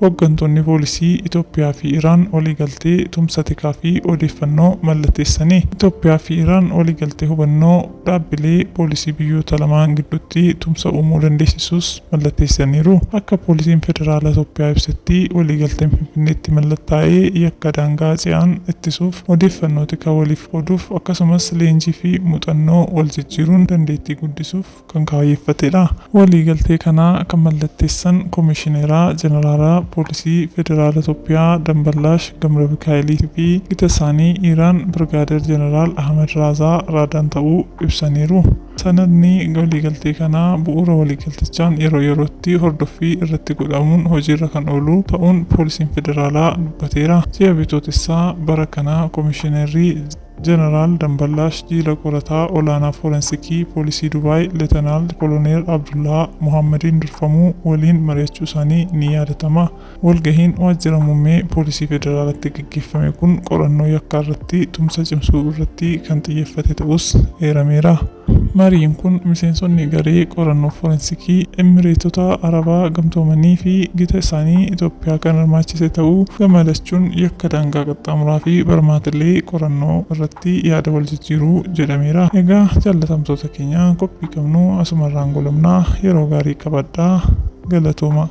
Hoggantoonni poolisii Itoophiyaa fi Iraan waliigaltee tumsa tikaa fi odeeffannoo mallatteessani. Itoophiyaa fi Iraan waliigaltee hubannoo dhaabbilee poolisii biyyoota lamaan gidduutti tumsa uumuu dandeessisus mallatteessaniiru. Akka poolisiin federaala Itoophiyaa ibsetti, waliigalteen Finfinneetti mallattaa'ee yakka daangaa ce'an ittisuuf, odeeffannoo tikaa waliif qooduuf, akkasumas leenjii fi muuxannoo wal jijjiiruun dandeettii guddisuuf kan kaayyeffatedha. Waliigaltee kana kan mallatteessan Komishineeraa Jeneraalaa Poolisii Federaala Itoophiyaa Damballaash Gabramikaa'elii fi gita isaanii Iraan Birgaadeer Jeneraal Ahmed Raazaa Raadaan ta'uu ibsaniiru. Sanadni waliigaltee kanaa bu'uura waliigaltichaan yeroo yerootti hordoffii irratti godhamuun hojiirra kan oolu ta'uun poolisiin federaalaa dubbateera. Ji'a Bitootessaa bara kanaa Komishineerri Jeneraal Damballaash jiila qorataa olaanaa Foorensikii Poolisii Dubaay Leetanaal Koloneel Abdullaa Mohammadiin durfamuu waliin mari'achuu isaanii ni yaadatama. Walgahiin waajjira muummee poolisii federaalaatti gaggeeffame kun qorannoo yakkaa irratti tumsa cimsuu irratti kan xiyyeeffate ta'us eerameera. Mariin kun miseensonni garee qorannoo foorensikii Emireetota Arabaa Gamtoomanii fi gita isaanii Itoophiyaa kan hirmaachise ta'uu gamadachuun yakka daangaa qaxxaamuraa fi barmaatilee qorannoo irratti yaada wal jijjiiruu jedhameera. Egaa jaallatamtoota keenya, qophii qabnu asumarraan golomnaa, yeroo gaarii qabadhaa, galatooma.